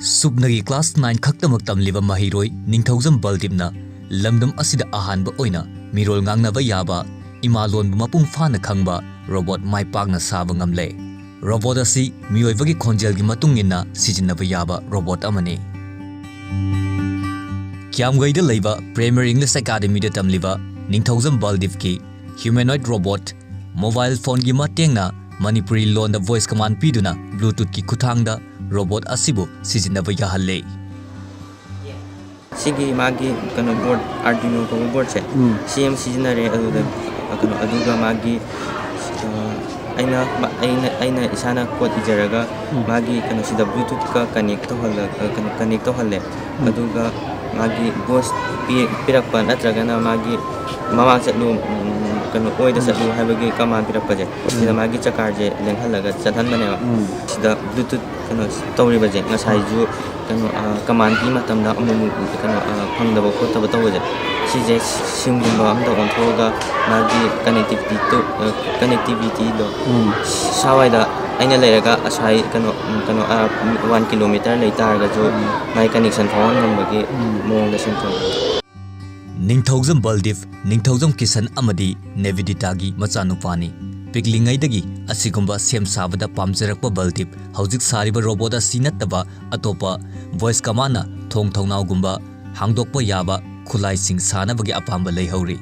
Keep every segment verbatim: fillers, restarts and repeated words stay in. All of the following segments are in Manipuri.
ꯁꯨꯞꯅꯒꯤ class nine ꯈꯛꯇꯃꯛ ꯇꯝꯂꯤꯕ ꯃꯍꯩꯔꯣꯏ ꯅꯤꯡꯊꯧꯖꯝ ꯕꯜꯗꯤꯞꯅ ꯂꯝꯗꯝ ꯑꯁꯤꯗ ꯑꯍꯥꯟꯕ ꯑꯣꯏꯅ ꯃꯤꯔꯣꯜ ꯉꯥꯡꯅꯕ ꯌꯥꯕ, ꯏꯃꯥ ꯂꯣꯟꯕꯨ ꯃꯄꯨꯡ ꯐꯥꯅ ꯈꯪꯕ robot ꯃꯥꯏ ꯄꯥꯛꯅ ꯁꯥꯕ ꯉꯝꯂꯦ꯫ Robot ꯑꯁꯤ ꯃꯤꯑꯣꯏꯕꯒꯤ ꯈꯣꯟꯖꯦꯜꯒꯤ ꯃꯇꯨꯡ ꯏꯟꯅ ꯁꯤꯖꯤꯟꯅꯕ ꯌꯥꯕ robot ꯑꯃꯅꯤ꯫ ꯀ꯭ꯌꯥꯝꯒꯩꯗ ꯂꯩꯕ Premier English Academyꯗ ꯇꯝꯂꯤꯕ ꯅꯤꯡꯊꯧꯖꯝ ꯕꯜꯗꯤꯞꯀꯤ humanoid robot mobile phoneꯒꯤ ꯃꯇꯦꯡꯅ ꯃꯅꯤꯄꯨꯔꯤ ꯂꯣꯟꯗ voice command ꯄꯤꯗꯨꯅ Bluetoothꯀꯤ ꯈꯨꯠꯊꯥꯡꯗ robot ꯑꯁꯤꯕꯨ ꯁꯤꯖꯤꯟꯅꯕ ꯌꯥꯍꯜꯂꯦ꯫ ꯁꯤꯒꯤ ꯃꯥꯒꯤ ꯀꯩꯅꯣ board, Arduino ꯀꯧꯕ boardꯁꯦ, ꯎꯝ꯫ ꯁꯤ ꯑꯃ ꯁꯤꯖꯤꯟꯅꯔꯦ꯫ ꯑꯗꯨꯗ ꯀꯩꯅꯣ, ꯑꯗꯨꯒ ꯃꯥꯒꯤ, ꯑ, ꯑꯩꯅ ꯑꯩꯅ ꯑꯩꯅ ꯏꯁꯥꯅ code ꯏꯖꯔꯒ, ꯎꯝ꯫ ꯃꯥꯒꯤ ꯀꯩꯅꯣꯁꯤꯗ Bluetoothꯀ connect ꯇꯧꯍꯜꯂ ꯀꯩꯅꯣ connect ꯇꯧꯍꯜꯂꯦ꯫ ꯑꯗꯨꯒ ꯃꯥꯒꯤ voice ꯄꯤ- ꯄꯤꯔꯛꯄ ꯅꯠꯇ꯭ꯔꯒꯅ ꯃꯥꯒꯤ "ꯃꯃꯥꯡ ꯆꯠꯂꯨ", ꯎꯝ, ꯀꯩꯅꯣ, "ꯑꯣꯏꯗ ꯆꯠꯂꯨ" ꯍꯥꯏꯕꯒꯤ command ꯄꯤꯔꯛꯄꯁꯦ, ꯁꯤꯗ ꯃꯥꯒꯤ ꯆꯀꯥꯔꯁꯦ ꯂꯦꯡꯍꯜꯂꯒ ꯆꯠꯍꯟꯕꯅꯦꯕ꯫ ꯎꯝ꯫ ꯁꯤꯗ Bluetooth ꯀꯩꯅꯣ ꯇꯧꯔꯤꯕꯁꯦ, ꯉꯁꯥꯏꯁꯨ ꯀꯩꯅꯣ, ꯑ, command ꯄꯤ ꯃꯇꯝꯗ ꯑꯃꯨꯛ ꯑꯃꯨꯛ ꯀꯩꯅꯣ, ꯑ, ꯐꯪꯗꯕ ꯈꯣꯠꯇꯕ ꯇꯧꯕꯁꯦ, ꯁꯤꯁꯦ ꯁꯤꯝꯒꯨꯝꯕ ꯑꯝꯗ ꯑꯣꯟꯊꯣꯛꯑꯒ ꯃꯥꯒꯤ connectivity ꯇꯨ, ꯑ, connectivityꯗꯣ ꯎꯝ꯫ ꯁ꯭ꯋꯥꯏꯗ ꯑꯩꯅ ꯂꯩꯔꯒ ꯑꯁꯥꯏ ꯀꯩꯅꯣ, ꯎꯝ, ꯀꯩꯅꯣ, ꯑ, one kilometer ꯂꯩ ꯇꯥꯔꯒꯁꯨ ꯃꯥꯒꯤ connection ꯐꯥꯎꯍꯟ ꯉꯝꯕꯒꯤ ꯃꯑꯣꯡꯗ ꯁꯦꯝꯗꯣꯛꯑꯦ꯫ ꯅꯤꯡꯊꯧꯖꯝ ꯕꯜꯗꯤꯞ, ꯅꯤꯡꯊꯧꯖꯝ ꯀꯤꯁꯟ ꯑꯃꯗꯤ ꯅꯦꯕꯤꯗꯤꯇꯥꯒꯤ ꯃꯆꯥꯅꯨꯄꯥꯅꯤ꯫ ꯄꯤꯛꯂꯤꯉꯩꯗꯒꯤ ꯑꯁꯤꯒꯨꯝꯕ ꯁꯦꯝ ꯁꯥꯕꯗ ꯄꯥꯝꯖꯔꯛꯄ ꯕꯜꯗꯤꯞ ꯍꯧꯖꯤꯛ ꯁꯥꯔꯤꯕ robot ꯑꯁꯤ ꯅꯠꯇꯕ ꯑꯇꯣꯞꯄ voice commandꯅ ꯊꯣꯡ ꯊꯧꯅꯥꯎꯒꯨꯝꯕ ꯍꯥꯡꯗꯣꯛꯄ ꯌꯥꯕ ꯈꯨꯠꯂꯥꯏꯁꯤꯡ ꯁꯥꯅꯕꯒꯤ ꯑꯄꯥꯝꯕ ꯂꯩꯍꯧꯔꯤ꯫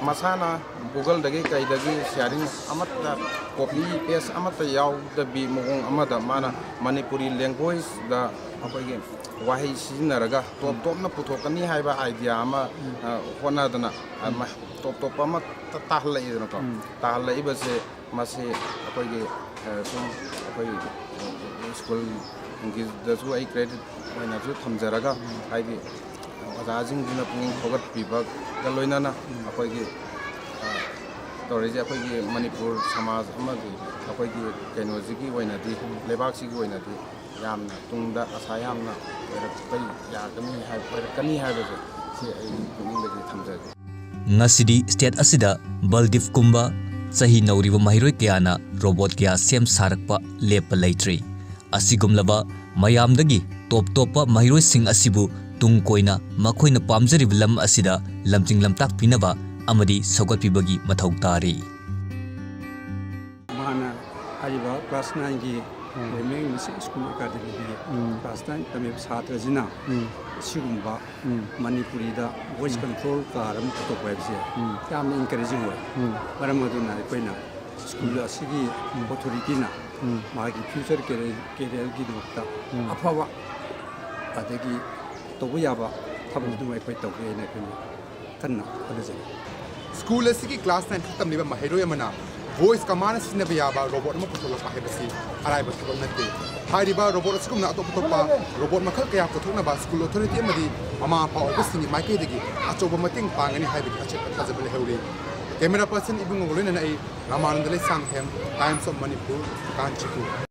ꯃꯁꯥꯅ Googleꯗꯒꯤ ꯀꯩꯗꯒꯤ sharing ꯑꯃꯠꯇ copy paste ꯑꯃꯠꯇ ꯌꯥꯎꯗꯕꯤ ꯃꯑꯣꯡ ꯑꯃꯗ ꯃꯥꯅ ꯃꯅꯤꯄꯨꯔꯤ languageꯗ ꯑꯩꯈꯣꯏꯒꯤ ꯋꯥꯍꯩ ꯁꯤꯖꯤꯟꯅꯔꯒ top topꯅ ꯄꯨꯊꯣꯛꯀꯅꯤ ꯍꯥꯏꯕ idea ꯑꯃ, ꯑ, ꯍꯣꯠꯅꯗꯅ, ꯑ, ꯃ-, top ꯇꯣꯞꯄ ꯑꯃ ꯇ-, ꯇꯥꯍꯜꯂꯛꯏꯗꯅꯀꯣ꯫ ꯇꯥꯍꯜꯂꯛꯏꯕꯁꯦ ꯃꯁꯤ ꯑꯩꯈꯣꯏꯒꯤ, ꯑ, ꯁꯨꯝ ꯑꯩꯈꯣꯏ schoolꯒꯤꯗꯁꯨ ꯑꯩ credit ꯑꯣꯏꯅꯁꯨ ꯊꯝꯖꯔꯒ, ꯍꯥꯏꯗꯤ ꯑꯣꯖꯥꯁꯤꯡꯁꯤꯅ ꯄꯨꯛꯅꯤꯡ ꯊꯧꯒꯠꯄꯤꯕꯒ ꯂꯣꯏꯅꯅ ꯑꯩꯈꯣꯏꯒꯤ, ꯑ, ꯇꯧꯔꯤꯁꯦ ꯑꯩꯈꯣꯏꯒꯤ ꯃꯅꯤꯄꯨꯔ ꯁꯃꯥꯖ ꯑꯃꯗꯤ ꯑꯩꯈꯣꯏꯒꯤ ꯀꯩꯅꯣꯁꯤꯒꯤ ꯑꯣꯏꯅꯗꯤ, ꯂꯩꯕꯥꯛꯁꯤꯒꯤ ꯑꯣꯏꯅꯗꯤ ꯌꯥꯝꯅ ꯇꯨꯡꯗ ꯑꯁꯥ ꯌꯥꯝꯅ ꯑꯣꯏꯔꯛꯄ ꯌꯥꯒꯅꯤ ꯍꯥꯏ-, ꯑꯣꯏꯔꯛꯀꯅꯤ ꯍꯥꯏꯕꯁꯦ ꯁꯤ ꯑꯩ ꯄꯨꯛꯅꯤꯡꯗꯒꯤ ꯊꯝꯖꯒꯦ꯫ ꯉꯁꯤꯗꯤ state ꯑꯁꯤꯗ ꯕꯜꯗꯤꯞꯀꯨꯝꯕ ꯆꯍꯤ ꯅꯧꯔꯤꯕ ꯃꯍꯩꯔꯣꯏ ꯀꯌꯥꯅ robot ꯀꯌꯥ ꯁꯦꯝ ꯁꯥꯔꯛꯄ ꯂꯦꯞꯄ ꯂꯩꯇ꯭ꯔꯤ꯫ ꯑꯁꯤꯒꯨꯝꯂꯕ ꯃꯌꯥꯝꯗꯒꯤ ꯇꯣꯞ ꯇꯣꯞꯄ ꯃꯍꯩꯔꯣꯏꯁꯤꯡ ꯑꯁꯤꯕꯨ ꯇꯨꯡ ꯀꯣꯏꯅ ꯃꯈꯣꯏꯅ ꯄꯥꯝꯖꯔꯤꯕ ꯂꯝ ꯑꯁꯤꯗ ꯂꯝꯖꯤꯡ ꯂꯝꯇꯥꯛꯄꯤꯅꯕ ꯑꯃꯗꯤ ꯁꯧꯒꯠꯄꯤꯕꯒꯤ ꯃꯊꯧ ꯇꯥꯔꯤ꯫ ꯃꯍꯥꯛꯅ ꯍꯥꯏꯔꯤꯕ ꯀ꯭ꯂꯥꯁ ꯅꯥꯏꯟꯒꯤ ꯒꯣꯔꯃꯦꯟ ꯏꯪꯂꯤꯁ ꯁ꯭ꯀꯨꯜ ꯑꯦꯀꯥꯗꯃꯤꯒꯤ ꯀ꯭ꯂꯥꯁ ꯅꯥꯏꯟ ꯇꯝꯃꯤꯕ ꯁꯥꯇ꯭ꯔꯁꯤꯅ ꯑꯁꯤꯒꯨꯝꯕ ꯃꯅꯤꯄꯨꯔꯤꯗ ꯚꯣꯏꯁ ꯀꯟꯇ꯭ꯔꯣꯜ ꯀꯥꯔ ꯑꯃ ꯄꯨꯊꯣꯛꯄ ꯍꯥꯏꯕꯁꯦ ꯌꯥꯝꯅ ꯏꯟꯀꯔꯦꯖꯤꯡ ꯑꯣꯏ꯫ ꯃꯔꯝ ꯑꯗꯨꯅ ꯑꯩꯈꯣꯏꯅ ꯁ꯭ꯀꯨꯜ ꯑꯁꯤꯒꯤ ꯑꯣꯊꯣꯔꯤꯇꯤꯅ ꯃꯥꯒꯤ ꯐ꯭ꯌꯨꯆꯔ ꯀꯦꯔꯤꯌꯔꯒꯤꯗꯃꯛꯇ ꯑꯐꯕ ꯑꯗꯒꯤ ꯇꯧꯕ ꯌꯥꯕ ꯊꯕꯛ ꯑꯗꯨꯝ ꯑꯩꯈꯣꯏ ꯇꯧꯒꯦ ꯍꯥꯏꯅ ꯑꯩꯈꯣꯏꯅ ꯀꯟꯅ ꯍꯣꯠꯅꯖꯔꯤ꯫ ꯁ꯭ꯀꯨꯜ ꯑꯁꯤꯒꯤ ꯀ꯭ꯂꯥꯁ ꯅꯥꯏꯟ ꯈꯛ ꯇꯝꯂꯤꯕ ꯃꯍꯩꯔꯣꯏ ꯑꯃꯅ ꯚꯣꯏꯁ ꯀꯃꯥꯟꯅ ꯁꯤꯖꯤꯟꯅꯕ ꯌꯥꯕ ꯔꯣꯕꯣꯠ ꯑꯃ ꯄꯨꯊꯣꯛꯂꯛꯄ ꯍꯥꯏꯕꯁꯤ ꯑꯔꯥꯏꯕ ꯊꯕꯛ ꯅꯠꯇꯦ꯫ ꯍꯥꯏꯔꯤꯕ ꯔꯣꯕꯣꯠ ꯑꯁꯤꯒꯨꯝꯅ ꯑꯇꯣꯞ ꯑꯇꯣꯞꯄ ꯔꯣꯕꯣꯠ ꯃꯈꯜ ꯀꯌꯥ ꯄꯨꯊꯣꯛꯅꯕ ꯁ꯭ꯀꯨꯜ ꯑꯣꯊꯣꯔꯤꯇꯤ ꯑꯃꯗꯤ ꯃꯃꯥ ꯃꯄꯥ ꯑꯣꯏꯕꯁꯤꯡꯒꯤ ꯃꯥꯏꯀꯩꯗꯒꯤ ꯑꯆꯧꯕ ꯃꯇꯦꯡ ꯄꯥꯡꯒꯅꯤ ꯍꯥꯏꯕꯒꯤ ꯑꯆꯦꯠꯄ ꯊꯥꯖꯕ ꯂꯩꯍꯧꯔꯤ꯫ ꯀꯦꯃꯦꯔꯥ ꯄꯔꯁꯟ ꯏꯕꯨꯡꯉꯣꯒ ꯂꯣꯏꯅꯅ ꯑꯩ Ramanand Leishangthem, Times of Manipur, Kanchipur.